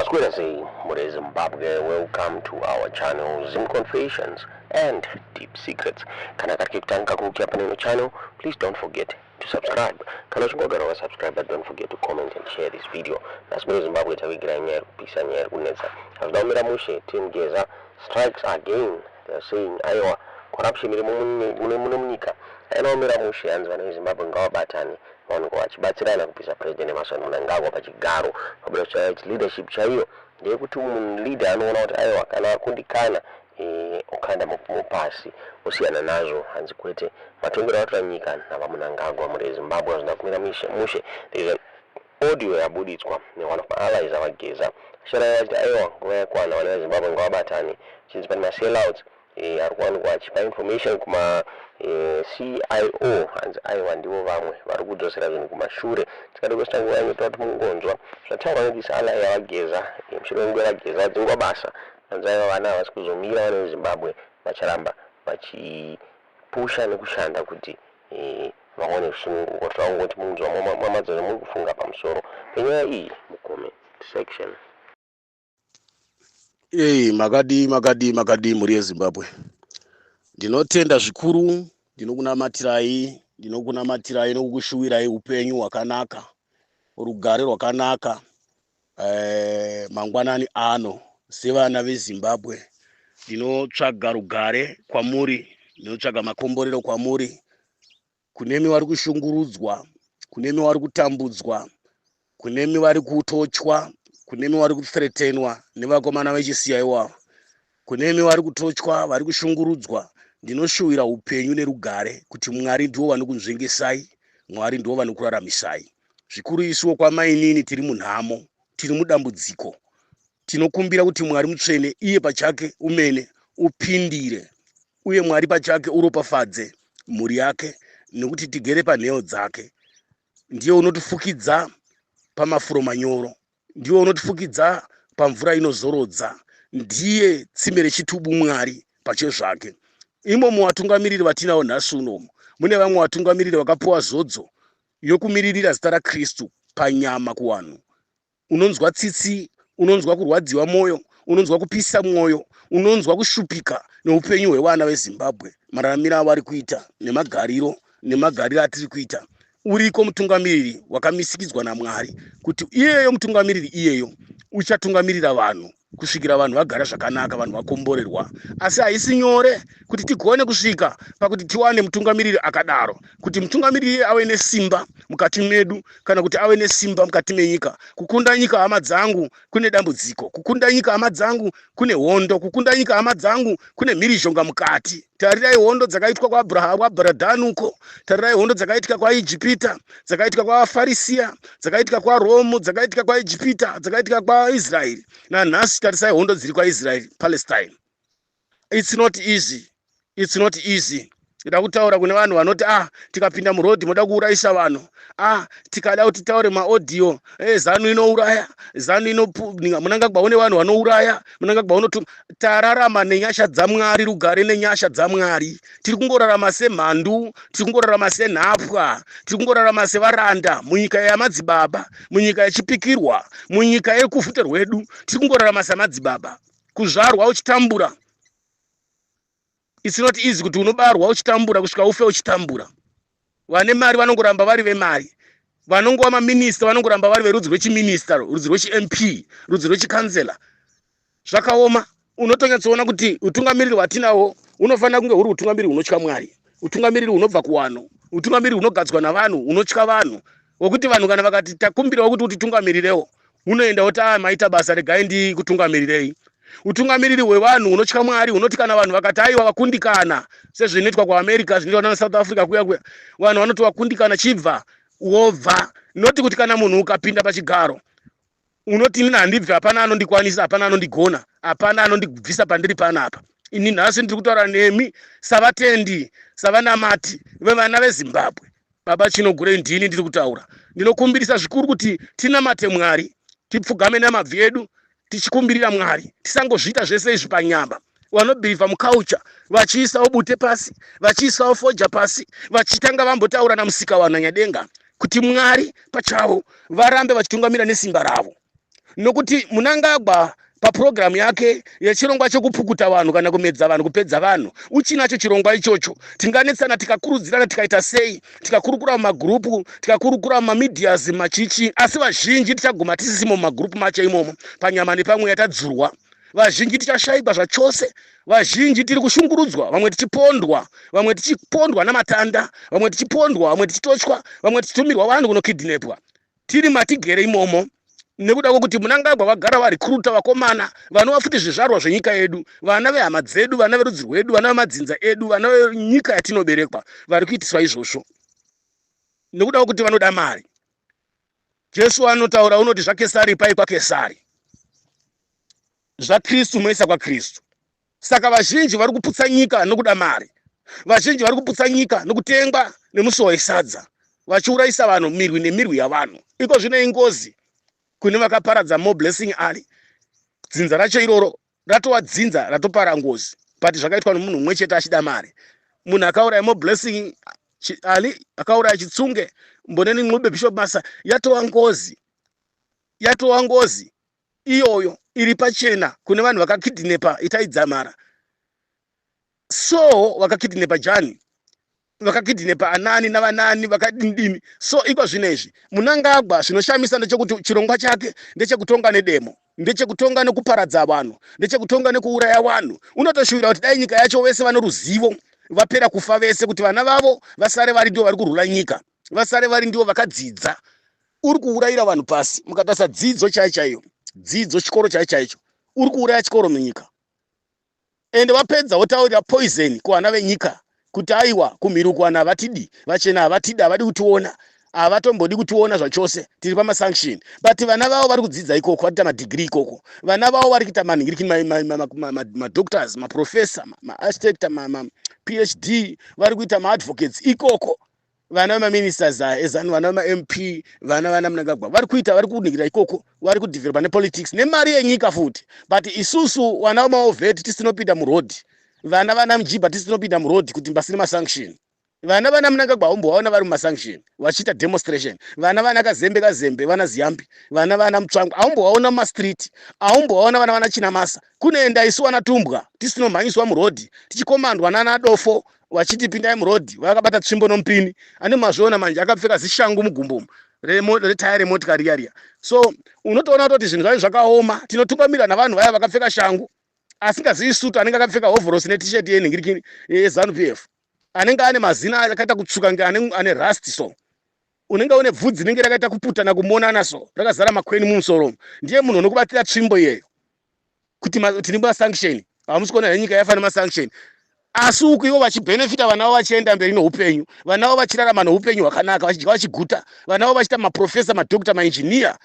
Maswera sei mhuri Zimbabwe, welcome to our channel, Zim Confessions and Deep Secrets. Kana kari kekutanga kuuya pane ino channel, please don't forget to subscribe. Kana uchinge wagara wakasubscribe, but don't forget to comment and share this video. Nhasi mhuri Zimbabwe tavigirai nyaya iri kupisa, nyaya iri kunetsa. Hazvida kumira mushe. Team Geza strikes again. They are saying aiwa, corruption iri mune munyika haina kumira mushe. Hanzi vana veZimbabwe ngavabatane, vaonekwa vachibatsirana kubvisa President Emmerson Mnangagwa pachigaro. Pabuda leadership chaiyo ndeyekuti munhu leader anoona kuti aiwa, kana akundikana okanda mupfumo pasi, osiyana nazvo. Hanzi kwete matongero atora nyika navaMnangagwa. Muri Zimbabwe hazvina kumira mushe. There is an audio yabuditswa neone of maallies avaGeza achiraiva achiti aiwa, nguva yakwana, vana veZimbabwe ngavabatane. Chinzi pane masellouts ari kuwanikwa achipa information kuma CIO. Hanzi aiwa, ndivo vamwe vari kudzosera zvinhu kumashure. Tikada kuisa nguva yanyu kuti mungonzwa zvataurwa nethis ally yavaGeza mushure menguva yaVaGeza vadzingwa basa. Hanzi aiwa, vana havasi kuzomira, vana veZimbabwe vacharamba vachipusha nekushanda kuti vaone rusununguko. Toda munzwa mamadzano muri kufunga pamusoro penyaya iyi mucomment section. Ei, makadi, makadi, makadi, mhuri yeZimbabwe? Ndinotenda zvikuru, ndinokunamatirai, ndinokunamatirai nokukushuwirai upenyu hwakanaka, rugare rwakanaka mangwanani ano. Sevana veZimbabwe ndinotsvaga rugare kwamuri, ndinotsvaga makomborero kwamuri. Kunemi vari kushungurudzwa, kunemi vari kutambudzwa, kunemi vari kutochwa, kunemi vari kuthreatenwa nevakomana vechiCIO, kunemi vari kutochwa, vari kushungurudzwa, ndinoshuwira upenyu nerugare, kuti Mwari ndiwo vanokunzvengesai, Mwari ndiwo vanokuraramisai zvikuru. Isuwo kwamainini tiri munhamo, tiri mudambudziko. Tinokumbira kuti Mwari mutsvene iye pachake umene upindire, uye Mwari pachake uropafadze mhuri yake, nekuti tigere panheyo dzake. Ndiye unotifukidza pamafuro manyoro, ndiye unotifukidza pamvura inozorodza, ndiye tsime rechitubu, Mwari pachezvake. Imo muvatungamiriri vatinavo nhasi unomu mune vamwe vatungamiriri vakapiwa zodzo yokumiririra zita raKristu panyama kuvanhu. Unonzwa tsitsi, unonzwa kurwadziwa mwoyo, unonzwa kupisa mwoyo, unonzwa kushupika neupenyu hwevana veZimbabwe, mararamiro avari kuita nemagariro atiri kuita. Uriko mutungamiriri wakamisikidzwa naMwari kuti iyeyo mutungamiriri iyeyo uchatungamirira vanhu kusvikira vanhu vagara zvakanaka, vanhu vakomborerwa. Asi haisi nyore kuti tigone kusvika pakuti tiwane mutungamiriri akadaro, kuti mutungamiriri iye ave nesimba mukati medu, kana kuti ave nesimba mukati menyika. Kukunda nyika, hama dzangu, kune dambudziko. Kukunda nyika, hama dzangu, kune hondo. Kukunda nyika, hama dzangu, kune mhirizhonga mukati. Tarirai hondo dzakaitwa kwaAbhuradhani uko, tarirai hondo dzakaitika kwaIjipita, dzakaitika kwaFarisiya, dzakaitika kwaRomu, dzakaitika kwaIjipita, dzakaitika kwaIsraeri. Nanhasi tarisai hondo dziri kwaIsraeri, Palestine. It's not easy, it's not easy. Ndoda kutaura kune vanhu vanoti, "Ah, tikapinda murodhi moda kuurayisa vanhu. Ah, tikada kuti taure maaudio ZANU inouraya, ZANU inoninga, Mnangagwa une vanhu vanouraya, Mnangagwa unotuma." Tararama nenyasha dzaMwari, rugare nenyasha dzaMwari. Tiri kungorarama semhandu, tiri kungorarama senhapwa, tiri kungorarama sevaranda munyika yamadzibaba, munyika yechipikirwa, munyika yekuvhute rwedu. Tiri kungorarama samadzibaba. Kuzvarwa uchitambura, it's not easy, kuti unobarwa uchitambura kusvika ufe uchitambura. Vane mari vanongoramba vari vemari, vanongova maminista vanongoramba vari verudzi rwechiminista, rudzi rwechiMP, rudzi rwechikansela. Zvakaoma. Unotonyatsoona kuti utungamiriri hwatinahwo hunofanira kunge huri utungamiriri hunotya Mwari, utungamiriri hunobva kuvanhu, utungamiriri hunogadzwa navanhu, hunotya vanhu, wekuti vanhu kana vakati, "Takumbirawo kuti utitungamirirewo," unoenda woti, "A, maita basa, regai ndikutungamirirei." Utungamiriri hwevanhu hunotya Mwari hunoti kana vanhu vakati, "Aiwa, vakundikana," sezvinoitwa kuAmerica, zvinoitwa nana South Africa kuya kuya, vanhu vanoti, "Wakundikana, chibva," wobva. Noti kuti kana munhu ukapinda pachigaro unoti, "Inini handibvi, hapana anondikwanisa, hapana anondigona, hapana anondibvisa pandiri panapa." Ini nhasi ndiri kutaura nemi savatendi, savanamati vevana veZimbabwe. Baba Chinogurei ndini ndiri kutaura. Ndinokumbirisa zvikuru kuti tinamate Mwari, tipfugame namabvi edu tichikumbirira Mwari. Tisangozviita zvese izvi panyama. Vanobhirivha muculture vachiisawo bute pasi, vachiisawo fodya pasi, vachitanga vambotaura namusika wananyadenga kuti Mwari pachavo varambe vachitungamira nesimba ravo. Nokuti Munangagwa papurogiramu yake yechirongwa chekupukuta vanhu kana kumedza vanhu, kupedza vanhu, uchinacho chirongwa ichocho. Tinganetsana, tikakurudzirana, tikaita sei, tikakurukura mumagurupu, tikakurukura mumamedias, machichi, asi vazhinji tichaguma tisisimo mumagurupu macho imomo, panyama nepamweya tadzurwa. Vazhinji tichashayikwa zvachose. Vazhinji tiri kushungurudzwa, vamwe tichipondwa, vamwe tichipondwa namatanda, vamwe tichipondwa, vamwe tichitochwa, vamwe tichitumirwa vanhu kunokidnepwa. Tiri matigere imomo nekuda kwekuti Munangagwa vagara varikruta vakomana vanova futi zvizvarwa zvenyika yedu, vana vehama dzedu, vana verudzi rwedu, vana vemadzinza edu, vana venyika yatinoberekwa, vari kuitiswa izvozvo nekuda kwekuti vanoda mari. Jesu anotaura unoti zvaKesari ipai kwaKesari, zvaKristu moisa kwaKristu. Saka vazhinji vari kuputsa nyika nokuda mari. Vazhinji vari kuputsa nyika nokutengwa nemusuwa wesadza, vachiurayisa vanhu, mirwi nemirwi yavanhu. Iko zvino ingozi kune vakaparadza More Blessing Ali. Dzinza racho iroro ratova dzinza ratopara ngozi, but zvakaitwa nomunhu mumwe chete achida mari. Munhu akauraya More Blessing Ali, akauraya Chitsunge, Mboneni Ncube, Bishop Masa, yatova ngozi. Yatova ngozi iyoyo iri pachena kune vanhu vakakidnepa Itai Dzamara. So vakakidnepa Jani, vakakidnepa anani navanani, vakadini. So iko zvino izvi Munangagwa, zvinoshamisa ndechekuti chirongwa chake ndechekutonga nedemo, ndechekutonga nekuparadza vanhu, ndechekutonga nekuuraya vanhu. Unotoshuvira kuti dai nyika yacho vese vano ruzivo vapera kufa vese, kuti vana vavo vasare vari ndivo vari kurula nyika, vasare vari ndivo vakadzidza. Uri kuurayira vanhu pasi. Mukatarisa dzidzo chaiyo chaiyo, dzidzo chikoro chaicho chaicho, uri kuuraya chikoro munyika. Ende vapedza votaurira poison kuvana venyika kuti aiwa, kumhiri uku vanhu havatidi, vachena havatidi, havadi kutiona, havatombodi kutiona zvachose, tiri pamasanction. But vana vavo vari kudzidza ikoko, vari kuita madhigiri ikoko, vana vavo vari kuita manhingiriki, madoctors, maprofessor, maarchitect, maPhD, vari kuita maadvocates ikoko. Vana vemaministers aya eZanu, vana vemaMP, vana vana Mnangagwa vari kuita, vari kuningira ikoko, vari kudevelopa nepolitics nemari yenyika futi. But isusu vana vemaovheti tisinopinda muroad, vana vana Mujibha tisinopinda muroad kuti mbasine masanction. Vana vana Mnangagwa haumbovaona vari mumasanction vachiita demonstration. Vana vana Kazembe Kazembe, vana Ziyambi, vana vana Mutsvangwa haumbovaona mumastreet, haumbovaona vana vana Chinamasa. Kunoenda isu vana Tumbwa tisinomhanyiswa muroad, tichikomandwa nana Dofo vachiti pindai muroad, vakabata tsvimbo nomupini. Ane mazviona manje, akapfeka zishangu mugumbo retaya remotikari riya riya. So unotoona kutoti zvinhu zvacho zvakaoma. Tinotungamirira navanhu vaya vakapfeka shangu, asingazivi sutu, anenge akapfeka hovhorosi netisheti yenhingirikini yeZanu PF, anenge ane mazina akaita kutsvuka nge ane rust. So unenge une bvudzi rinenge rakaita kuputana, kumonana, so rakazara makweni mumusoro. Ndiye munhu unokubatira tsvimbo iyeyo kuti tiri masanction. Hamusi kuona here nyika yafa nemasanction? Asi uku ivo vachibhenefita, vana vavo vachienda mberi noupenyu, vana vavo vachirarama noupenyu hwakanaka, vachidya vachiguta, vana vavo vachiita maprofesa, madhokta, mainjiniya.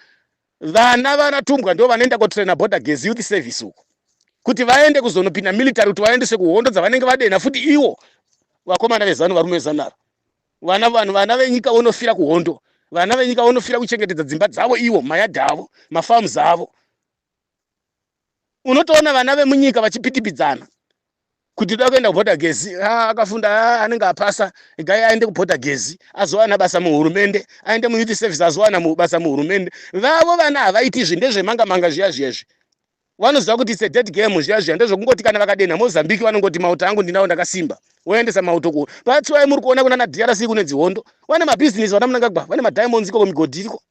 Vana vana Tumbwa ndo vanoenda kotraina Border Gezi Youth Service uku kuti vaende kuzonopinda military, kuti vaendeswe kuhondo dzavanenge vadena futi iwo vakomana veZanu, varume veZanara. Vana vanhu, vana venyika vonofira kuhondo, vana venyika vonofira kuchengetedza dzimba dzavo iwo, mayadhi avo, mafarms avo. Unotoona vana vemunyika vachipitipidzana kuti toda kuenda kuBorder Gezi. Akafunda, anenge apasa, gai aende kuBorder Gezi azowana basa muhurumende, aende muyouth service azowana basa muhurumende. Vavo vana havaiti izvi, ndezvemanga manga zviya zviyezvi. Vanoziva kuti it's a dead game zviya zviya, ndezvekungoti kana vakadenha Mozambique vanongoti mauto angu ndinawo, ndakasimba, voendesa mauto ku patsiwai. Muri kuona kuna naDRC kune dzihondo, vane mabhizinesi vana Munangagwa, vane madiamonds ikoko, migodhi iriko.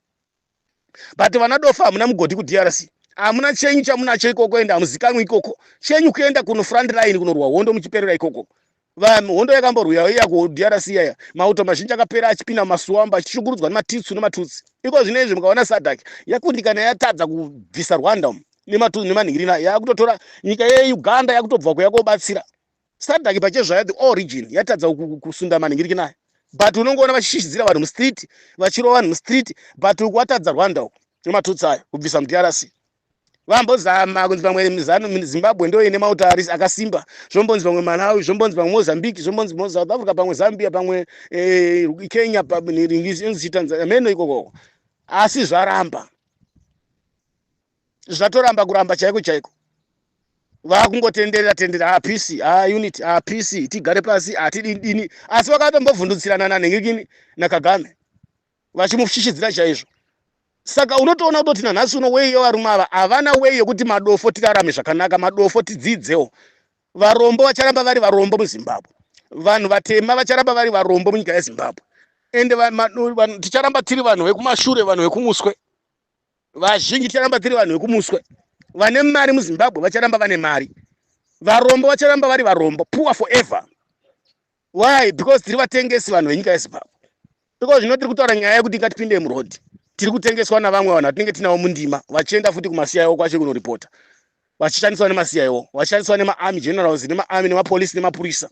But vana Dofa, hamuna mugodhi kuDRC, hamuna chenyu chamunacho ikoko, ende hamuzikanwi ikoko. Chenyu kuenda kuno front line kunorwa hondo muchiperera ikoko. Vanhu, hondo yakamborwiwa iya kuDRC iyaya, mauto mazhinji akapera achipinda mumasuwamba, achishungurudzwa nematitsu nematutsi. Iko zvino izvi mukaona SADC yakundikana, yatadza kubvisa Rwanda umu nemanhingirina, yakutotora nyika yeUganda, yakutobva kuya kobatsira SADC pachezvayo. The origin yatadza kusunda manhingiriki nayo, but unongoona vachishishidzira vanhu mustreet, vachirova vanhu mustreet, but uku watadza Rwanda uku nematutsi ayo kubvisa muDRC. Vambozama kunzi pamwe Zimbabwe ndo ine mauto ari akasimba, zvombonzi pamwe Malawi, zvombonzi pamwe Mozambique, zvombonzi South Africa, pamwe Zambia, pamwe Kenya, Tanzania, meno ikokoko. Asi zvaramba, zvatoramba kuramba chaiko chaiko. Vakungotenderera tendera, hapisi ha unity, hapisi tigare pasi, hatidini. Asi vakatombovhundutsirana nanhingikini naKagame, vachimushishidzira chaizvo. Saka unotoona kutoti nanhasi uno way yevarume ava havana way yekuti madofo tirarame zvakanaka, madofo tidzidzewo. Varombo vacharamba vari varombo muZimbabwe. Vanhu vatema vacharamba vari varombo munyika yeZimbabwe. Ende ticharamba tiri vanhu vekumashure, vanhu vekumuswe. Vazhinji ticharamba tiri vanhu vekumuswe. Vane mari muZimbabwe vacharamba vane mari. Varombo vacharamba vari varombo, poor forever. Why? Because tiri vatengesi vanhu venyika yeZimbabwe. Because zvino tiri kutaura nyaya yekuti ngatipinde muroad. Tiri kutengeswa navamwe vanhu vatinenge tinavo mundima vachienda futi kumaCIO kwacho kunoripota. Vachishandiswa nemaCIO, vachishandiswa nemaarmy generals, nemaarmy, nemapolice, nemapurisa.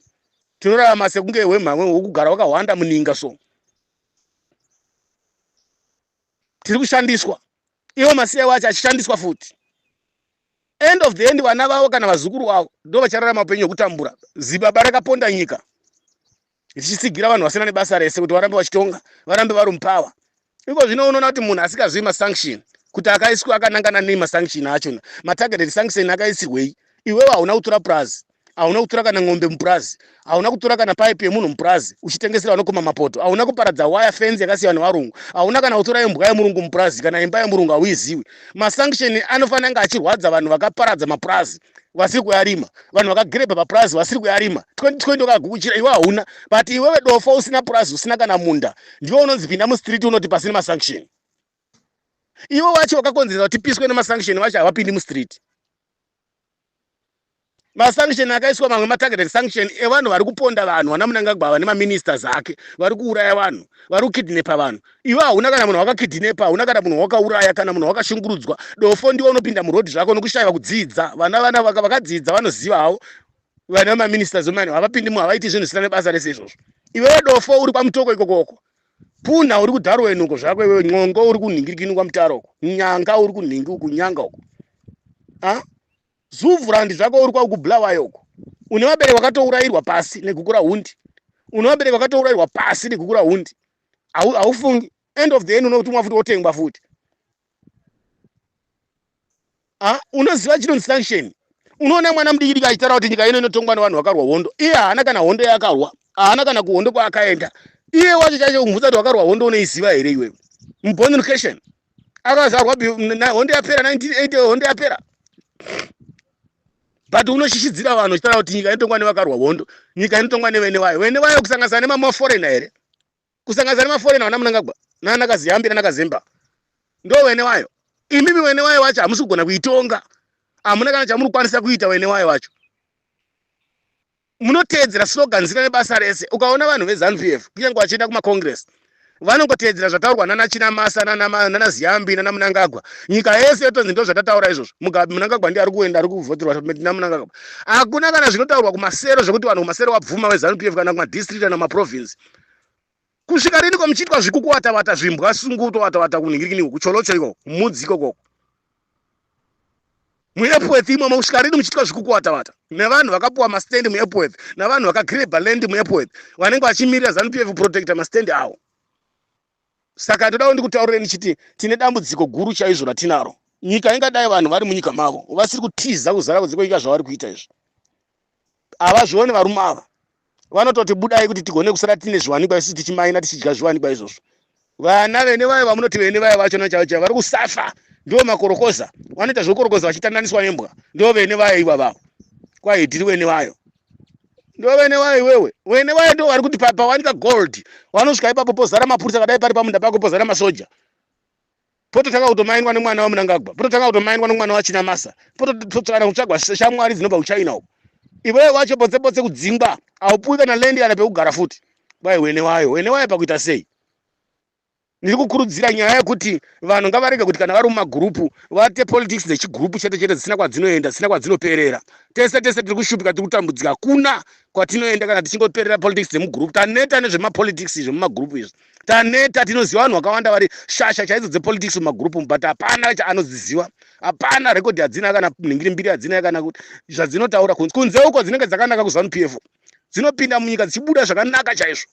Tinorarama sekunge hwemhamwe hwekugara wakahwanda muninga so. Tiri kushandiswa. Iwo maCIO acho achishandiswa futi. End of the end vana vavo kana vazukuru vavo ndo vachararama upenyu hwekutambura. Zibaba rakaponda nyika richitsigira vanhu vasina nebasa rese kuti varambe vachitonga, varambe vari mupower. Iko zvino unoona kuti munhu asikazivi masanction kuti akaiswa akanangana nei masanction acho, matargeted sanction akaisirwei. Iwewe hauna kutora purazi, hauna kutora kana ng'ombe mupurazi, hauna kutora kana pipe yemunhu mupurazi uchitengesera vanokoma mapoto, hauna kuparadza wire fence yakasiyiwa nevarungu, hauna kana kutora imbwa yemurungu mupurazi kana imba yemurungu hauiziwi. Masanction anofanira kunge achirwadza vanhu vakaparadza mapurazi vasiri kuyarima, vanhu vakagirebha mapurazi vasiri kuyarima. 2020 wakagukuchira iwe hauna, but iwewe dofo usina purazi usina kana munda ndiwe unonzi pinda mustreet unoti pasina masanction. Iwe wacho wakakonzeresa kuti tipiswe nemasanction vacho havapindi mustreet. Masanction akaiswa mamwe matargeted sanction evanhu vari kuponda vanhu, vana Mnangagwa ava nemaministers ake vari kuuraya vanhu, vari kukidnepa vanhu. Iwe hauna kana munhu wakakidnepa, hauna kana munhu wakauraya, kana munhu wakashungurudzwa. Dofo ndiwe unopinda muroad zvako nokushaiwa kudzidza. Vana vana vakadzidza vanoziva havo, vana maministers vemani havapindi mu, havaiti zvinhu zvisina nebasa rese izvozvo. Iwewe dofo uri kwaMutoko ikokoko, Puna uri kuDarwen uko zvako iwewe, Nxongo uri kunhingirikini kwaMutaro uko, Nyanga uri kunhingi uku Nyanga uko. Ha? Zuvhurandi zvako uri kwakuBulawayo uko. Une vabereki vakatourayirwa pasi negukura hundi. Une vabereki vakatourayirwa pasi negukura hundi. Haufungi. End of the end unotumwa futi wotengwa futi. Ah, unoziva chinonzi sanction? Unoona mwana mudiki diki achitaura kuti nyika ino inotongwa nevanhu vakarwa hondo. Iye haana kana hondo yaakarwa. Haana kana kuhondo kwaakaenda. Iye wacho chacho kumubvunza kuti wakarwa hondo unoiziva here iwewe? Muborn location. Akazarwa hondo yapera 1980 hondo yapera. But unoshishidzira vanhu uchitaura kuti nyika inotongwa nevakarwa hondo. Nyika inotongwa nevene vayo. Vene vayo kusanganisa nemamaforeigner here? Kusanganisa nemaforeigner vana Mnangagwa nana Kaziyambi nana Kazemba. Ndo vene vayo. Imimi vene vayo vacho hamusi kugona kuitonga. Hamuna kana chamuri kukwanisa kuita vene vayo vacho. Munoteedzera slogan zina nebasa rese. Ukaona vanhu veZanu PF kunyange vachienda kumacongress vanongoteedzera zvataurwa nana Chinamasa nana nana Ziyambi nana Mnangagwa. Nyika yese yotonzi ndo zvatataura izvozvo. Mugabe Mnangagwa ndiye ari kuenda ari kuvhoterwa naMnangagwa. Hakuna kana zvinotaurwa kumasero zvekuti vanhu kumasero vabvuma veZanu PF kana kumadistrict kana kumaprovince. Kusvika rini ko muchiitwa zvikukuwatawata zvimbwa sungutovatawata kunhingirikini kucholocho ikoko mudzi ikoko muEpworth imomo kusvika rini muchiitwa zvikukuwatawata nevanhu vakapuwa mastand muEpworth navanhu vakagreba land muEpworth vanenge vachimirira ZANU PF kuprotecta mastand avo. Saka ndoda ndikutaurire ndichiti tine dambudziko guru chaizvo ratinaro. Nyika ingadai vanhu vari munyika mavo vasiri kutiza kuzara kunze kwenyika zvavari kuita izvi. Havazvioni varume ava. Vanototi budai kuti tigone kusara tine zviwanikwa isusu tichimaina tichidya zviwanikwa izvozvo. Vana vene vayo vamunoti vene vayo vacho nachaivo chaivo vari kusafa ndivo makorokoza. Vanoita zvekukorokoza vachitandaniswa nembwa. Ndivo vene vayo ivavavo. Kwai tiri vene vayo. Ndivo vene vayo iwewe. Vene vayo ndivo vari kuti pawanika gold. Vanosvika ipapo pozara mapurisa kadai pari pamunda pako pozara masoja. Pototanga kutomainwa nemwana waMnangagwa. Pototanga kutomainwa nemwana waChinamasa. Pototanga kutsvagwa shamwari dzinobva kuChina uko. Iwewe wacho potse potse kudzingwa. Haupuwi kana land kana pekugara futi. Kwai wene wayo. Wene wayo pakuita sei? Ndiri kukurudzira nyaya yekuti vanhu ngavarege kuti kana vari mumagurupu vaite politics dzechigurupu chete chete dzisina kwadzinoenda dzisina kwadzinoperera. Tese tese tiri kushupika tiri kutambudzika hakuna kwatinoenda kana tichingoperera politics dzemugurupu. Taneta nezvemapolitics izvi mumagurupu izvi. Taneta, tinoziva vanhu vakawanda vari shasha chaidzo dzepolitics mumagurupu but hapana chaanodziziva. Hapana record yadzina kana nhingiri mbiri yadzina kana kuti zvadzinotaura kunze. Kunze uko dzinenge dzakanaka kuZanu PF. Dzinopinda munyika dzichibuda zvakanaka chaizvo.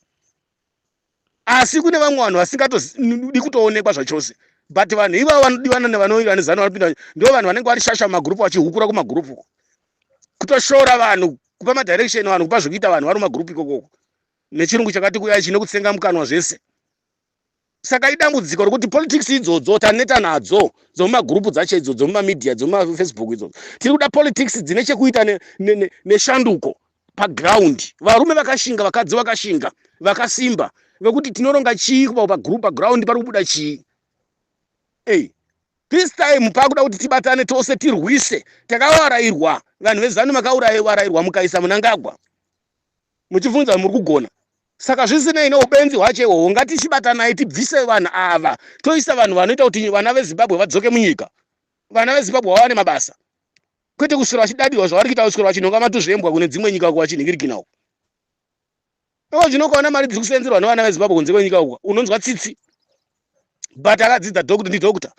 Asi kune vamwe vanhu vasingatodi kutoonekwa zvachose. But vanhu ivavo vanodiwana nevanowirirana neZanu vanopinda ndo vanhu vanenge vari shasha mumagurupu vachihukura kumagurupu uko. Kutoshora vanhu, kupa madirection vanhu, kupa zvekuita vanhu vari mumagurupu ikokoko. Nechirungu chakati kuyai chine kutsenga mukanwa zvese. Saka idambudziko rokuti politics idzodzo taneta nadzo, dzomumagurupu dzacho idzo, dzomumamedia, dzomumafacebook idzodzo. Tiri kuda politics dzine chekuita neshanduko paground. Varume vakashinga, vakadzi vakashinga, vakasimba, vekuti tinoronga chii kupa pagroup, paground pari kubuda chii. Ei, this time pakuda kuti tibatane tose tirwise. Takavarairwa, vanhu veZanu makaurayiwarairwa mukaisa Munangagwa muchibvunza muri kugona. Saka zvisinei neubenzi hwacho ihwohwo, ngatichibatanai tibvise vanhu ava, toisa vanhu vanoita kuti vana veZimbabwe vadzoke munyika, vana veZimbabwe vawane mabasa, kwete kuswera vachidadirwa zvavari kuita, kuswera vachinhonga matuzvembwa kune dzimwe nyika uko vachinhingirikina uko. Iko zvino ukaona mari dziri kusenzerwa nevana veZimbabwe kunze kwenyika uko, unonzwa tsitsi. But akadzidza, doctor, ndidoctor,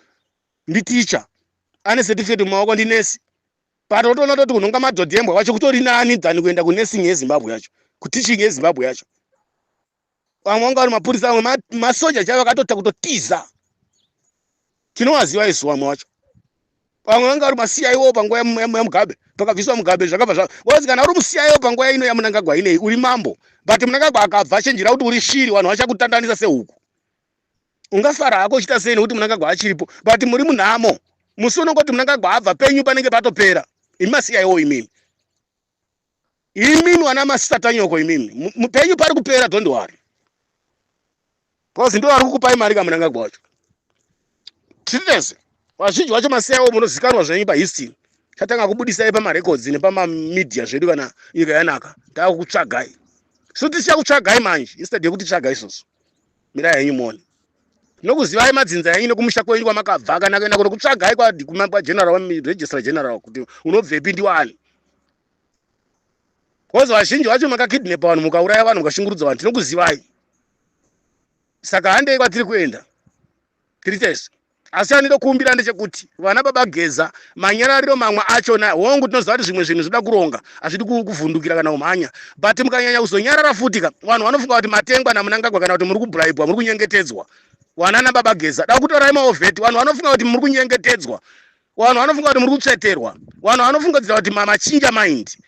nditicha, ane certificate mumaoko, ndinesi, but otoona toti kunhonga madhodhi embwa wacho kutori nani than kuenda kunursing yeZimbabwe yacho, kuteaching yeZimbabwe yacho. Vamwe vanga vari mapurisa, vamwe masoja chaivo vakatota kutotiza, tinovaziva isu vamwe vacho. Vamwe vanga vari maCIO panguva yaMugabe. Pakabviswa Mugabe zvakabva zva wazi kana uri muCIO panguva ino yaMunangagwa inei, uri mambo. But Munangagwa akabva, achenjera kuti uri shiri, vanhu vachakutandanisa sehuku. Ungafara hako uchiita sei nekuti Munangagwa achiripo, but muri munhamo. Musi unongoti Munangagwa abva, penyu panenge patopera. Imi maCIO imimi, imimi vana masatanyoko imimi, penyu pari kupera. Don't worry, because ndo vari kukupai mari kaMunangagwa wacho. Tiri tese, vazhinji vacho maCIO munozikanwa zvenyu pahistory. Chatanga kubudisai pamarecords nepamamedia zvedu. Kana nyika yanaka, taakukutsvagai. So tichakutsvagai manje instead yekuti tsvaga isusu. Mirai henyu muone. Nokuzivai madzinza enyu nekumusha kwenyu kwamakabva. Kana kuenda kunokutsvagai kwageneral, registrar general, kuti unobvepi, ndiwani, because vazhinji vacho makakidnapa vanhu, mukauraya vanhu, mukashungurudza vanhu. Tinokuzivai. Saka handei kwatiri kuenda, tiri tese. Asi chandinokumbira ndechekuti vana baba Geza, manyarariro mamwe achona, hongu, tinoziva kuti zvimwe zvinhu zvinoda kuronga, hazvidi kuvhundukira kana kumhanya, but mukanyanya kuzonyarara futi ka, vanhu vanofunga kuti matengwa naMunangagwa kana kuti muri kubribwa, muri kunyengetedzwa. Vanana baba Geza, da kutorai mawar vet. Vanhu vanofunga kuti muri kunyengetedzwa, vanhu vanofunga kuti muri kutsveterwa, vanhu vanofungidzira kuti machinja mind.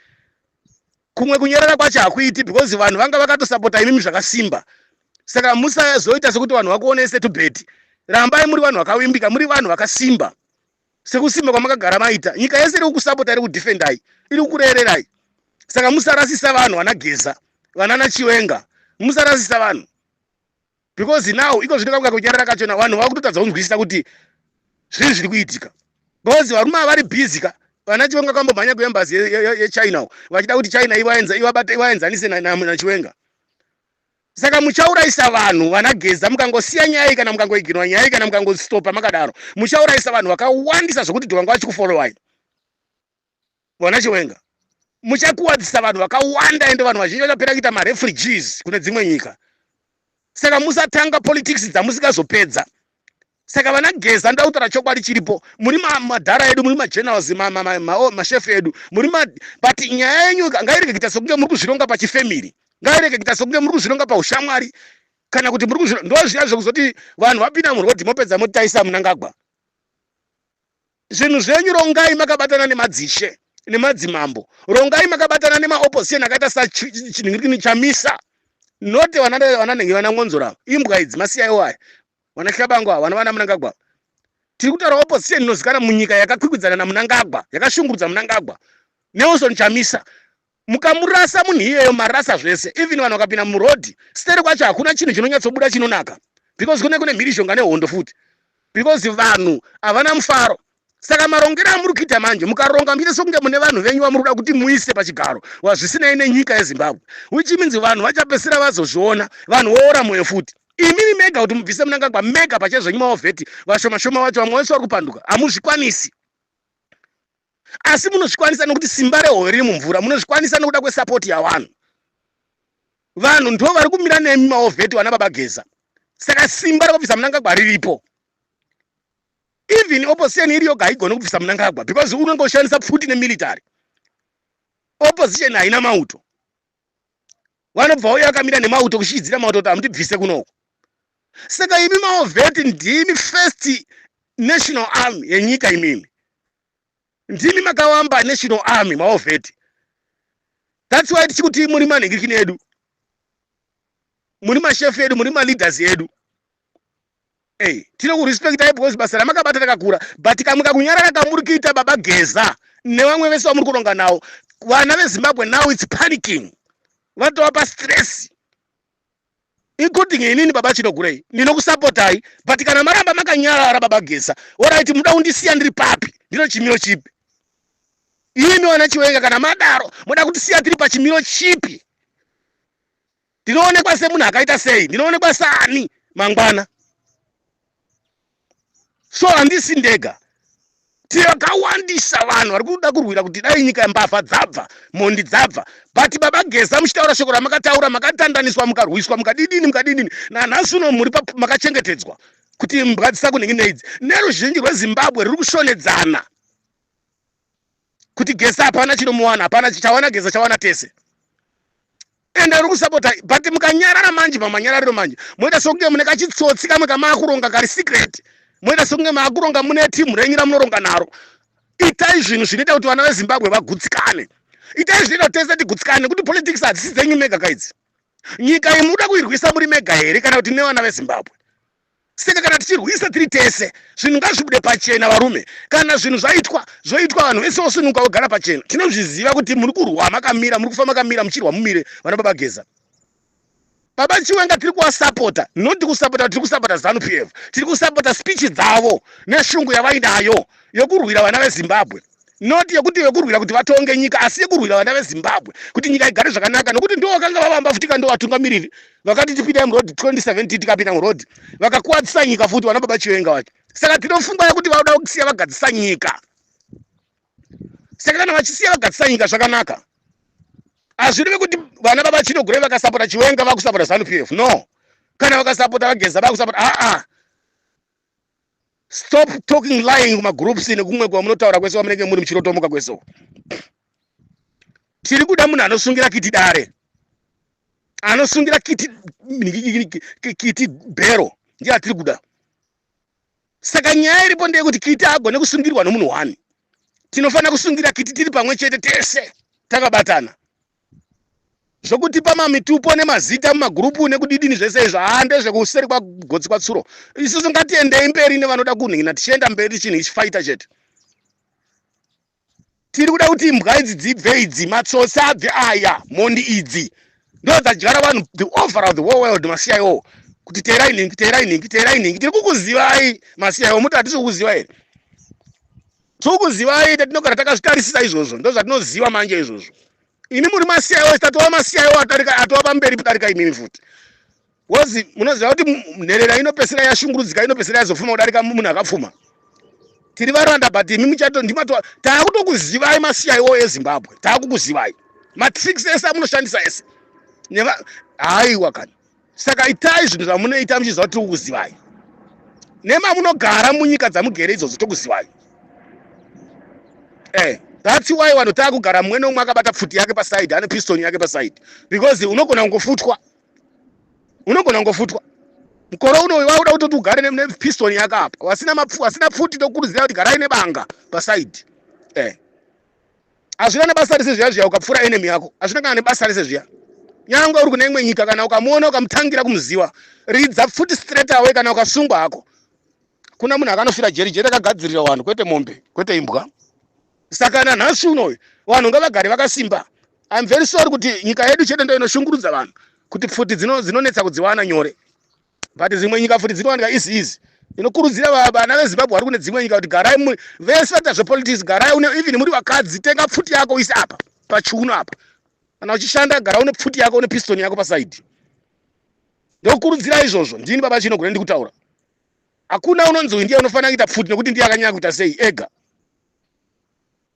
Kumwe kunyarara kwacho hakuiti, because vanhu vanga vakatosapota imimi zvakasimba. Saka musazoita sekuti vanhu vakuonese tubheti. Rambai muri vanhu vakavimbika, muri vanhu vakasimba sekusimba kwamakagara maita. Nyika yese iri kukusapota, iri kudefendai, iri kukurererai. Saka musarasisa vanhu, vana Geza, vanana Chiwenga, musarasisa vanhu, because now iko zvino kakuka kunyarara kachona, vanhu vakutotadza kunzwisisa kuti zvii zviri kuitika, because varume ava vari busy ka. Vana Chiwenga kambomhanya kuembassy yeChina vachida kuti China ivaenzanise naChiwenga. Saka muchaurayisa vanhu, vana Geza, mukangosiya nyaya iyi, kana mukangoiginwa nyaya iyi, kana mukangostopa makadaro, muchaurayisa vanhu vakawandisa zvokuti vanga vachikufollowai. Vana Chiwenga, muchakuwadzisa vanhu vakawanda, ende vanhu vazhinji vachapera kuita marefugees kune dzimwe nyika. Saka musatanga politics dzamusingazopedza. Saka vana Geza, ndoda kutaura chokwadi chiripo. Muri madhara edu, muri magenerals, mashefu edu, muri, but nyaya yenyu ngairege kuita sekunge muri kuzvironga pachifamily, ngairege kuita sekunge muri kuzvironga paushamwari, kana kuti muri kuzvironga. Ndo zviya zvekuzoti vanhu vapinda murodhi, mopedza motaisa Munangagwa. Zvinhu zvenyu rongai makabatana nemadzishe nemadzimambo, rongai makabatana nemaopposition akaita sachinhingirikini Chamisa, not vananenge vana Mwonzora, imbwa idzi, masiyaiwo aya, vana Hlabango ava, vana Munangagwa. Tiri kutaura opposition inozikanwa munyika yakakwikwidzana naMunangagwa, yakashungurudza Munangagwa, Nelson Chamisa. Mukamurasa munhu iyeyo, marasa zvese. Even vanhu vakapinda murodhi, stere kwacho hakuna chinhu chinonyatsobuda chinonaka, because kune mhirizhonga nehondo futi, because vanhu havana mufaro. Saka marongero amuri kuita manje, mukaronga muchiita sekunge mune vanhu venyu vamuri kuda kuti muise pachigaro, wazvisinai nenyika yeZimbabwe, which means vanhu vachapedzisira vazozviona, vanhu voora mwoyo futi. Imimi mega kuti mubvise Munangagwa mega pachezvenyu, mawar vet vashoma shoma vacho, vamwe vese vari kupanduka, hamuzvikwanisi. Asi munozvikwanisa nokuti simba rehove riri mumvura. Munozvikwanisa nokuda kwesapoti yavanhu. Vanhu ndo vari kumira nemi, mawar vet, vana baba Geza. Saka simba rekubvisa Munangagwa riripo. Even opposition iri yoga haigoni kubvisa Munangagwa, because unenge ushandisa pfuti nemilitary. Opposition haina mauto. Vanobva uye vakamira nemauto, kuchichidzira mauto kuti hamutibvise kunoko. Saka imi mawar vet ndimi first national army yenyika. Imimi ndimi makawamba national army, mawar vet. That's why tichikuti muri manhingirikini edu, muri mashefu edu, muri maleaders edu. Hey, tinokurespectai because basa ramakabata rakakura, but kamwe kakunyarara kamuri kuita, Baba Geza nevamwe vese vamuri kuronga nawo, vana veZimbabwe now it's panicking, vatova pastress, including inini. Baba Chinogurei, ndinokusapotai, but kana maramba makanyarara, Baba Geza, alright, muda kundisiya ndiri papi? Ndino chimiro chipi imi vana Chiwenga? Kana madaro, muda kutisiya tiri pachimiro chipi? Ndinoonekwa semunhu akaita sei? Ndinoonekwa saani mangwana? So handisi ndega, takawandisa vanhu vari kuda kurwira kuti dai nyika mbavha dzabva, mhondi dzabva. But Baba Geza, muchitaura shoko ramakataura, makatandaniswa, mukarwiswa, mukadidini, mukadidini, nanhasi uno muri makachengetedzwa kuti mbwa dzisakunhingi neidzi. Neruzhinji rweZimbabwe ruri kushonedzana kuti Geza hapana chinomuwana, hapana chawana Geza, chawana tese, ende uri kusapota. But mukanyarara manje, pamanyarariro manje moita sokunge mune kachitsotsi kamwe kamaakuronga kari secret, moita sokunge maakuronga, mune timu renyu ramunoronga naro. Itai zvinhu zvinoita kuti vana veZimbabwe vagutsikane. Itai zvinoita kuti tese tigutsikane, nekuti politics hadzisi dzenyu mega kaidzi. Nyika iyi muda kuirwisa muri mega here, kana kuti nevana veZimbabwe? Saka kana tichirwisa tiri tese, zvinhu ngazvibude pachena, varume. Kana zvinhu zvaitwa, zvoitwa, vanhu vese vosunuka, vogara pachena. Tinozviziva kuti muri kurwa makamira, muri kufa makamira, muchirwa mumire. Vana Baba Geza, Baba Chiwenga, tiri kuvasapota, not kusapota, tiri kusapota ZANU PF. Tiri kusapota speech dzavo neshungu yavainayo yokurwira vana veZimbabwe, not yekuti yekurwira kuti vatonge nyika, asi yekurwira vana veZimbabwe kuti nyika igare zvakanaka, nokuti ndo vakanga vavamba futi ka, ndo vatungamiriri vakati tipindai muroad 2017, tikapinda muroad, vakakuwadzisa nyika futi vana Baba Chiwenga vacho. Saka tinofunga yekuti vauda kusiya vagadzisa nyika. Saka kana vachisiya vagadzisa nyika zvakanaka, hazvirevi kuti vana Baba Chinogurei vakasapota Chiwenga vakusapota ZANU PF. No, kana vakasapota vaGeza vakusapota. Aa, stop talking, lying kumagroups nekumwe kwamunotaura kwese kwamunenge muri muchirotomoka kwese uko. Tiri kuda munhu anosungira kiti dare, anosungira kiti, kiti bhero, ndiye atiri kuda. Saka nyaya iripo ndeyekuti kiti agone kusungirwa nomunhu one. Tinofanira kusungira kiti tiri pamwe chete, tese takabatana. Zvokuti pamamitupo nemazita mumagurupu nekudidini, zvese izvo haa ndezvekuseri kwagotsi kwatsuro. Isusu ngatiendei mberi nevanoda kunhina, tichienda mberi chinhu ichifaita chete. Tiri kuda kuti imbwa idzi dzibve idzi, matsotsi abve aya, mhondi idzi ndo dzadyara vanhu the over the whole world, maCIO, kuti teerai nhingi, teerai nhingi, teerai nhingi. Tiri kukuzivai, maCIO. Muti hatisi kukuziva here? Tiri kukuzivai, tatinogara takazvitarisisa izvozvo, ndo zvatinoziva manje izvozvo. Imi muri maCIO, tatova maCIO adarika, atova pamberi kudarika imimi futi. Wozi munoziva kuti nherera inopesera yashungurudzika, inopesera yazopfuma kudarika munhu akapfuma. Tiri varanda, but imi muchato ndimato. Taakutokuzivai, maCIO eZimbabwe, taakukuzivai, matricks ese amunoshandisa ese neva. Haiwa kani. Saka itai zvinhu zvamunoita muchiziva kuti tiri kukuzivai, nemamunogara munyika dzamugere idzodzo tokuzivai. That's why vanhu taakugara mumwe nomwe akabata pfuti yake paside, ane pistol yake paside, because unogona kungofutwa, unogona kungofutwa. Mukore uno wauda kutoti ugare nepistol yako apa. Vasina pfuti, tokurudzira kuti garai nebanga paside. Hazvina nebasa rese zviya zviya ukapfura enemy yako, hazvina kana nebasa rese zviya. Nyangwe uri kune imwe nyika, kana ukamuona, ukamutangira kumuziva, ridza pfuti straight away. Kana ukasungwa hako, kuna munhu akanofira jeri. Jeri akagadzirira vanhu, kwete mombe, kwete imbwa. Saka nanhasi unoyu vanhu ngavagare vakasimba. I'm very sorry kuti nyika yedu chete ndo inoshungurudza vanhu, kuti pfuti dzinonetsa kudziwana nyore, but dzimwe nyika pfuti dzinowanika easy easy. Inokurudzira vana veZimbabwe vari kune dzimwe nyika kuti garai vese vaita zvepolitics, garai une, even muri vakadzi, tenga pfuti yako uise apa pachiuno apa. Kana uchishanda, gara une pfuti yako, une pistol yako paside. Ndokurudzira izvozvo. Ndini Baba Chinogure ndikutaura. Hakuna unonzi uyu ndiye unofanira kuita pfuti nekuti ndiye akanyanya kuita sei ega.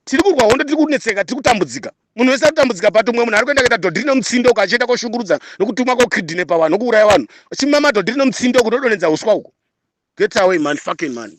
Tiri kurwa hondo, tiri kunetseka, tiri kutambudzika, munhu wese ari kutambudzika, but umwe munhu ari kuenda kuita dhodhiri nomutsindo uko, achienda koshungurudza nokutuma kokidnapa vanhu, nokuuraya vanhu, achimama dhodhiri nomutsindo uko, nodonhedza uswa uko. Get away, man, fucking man.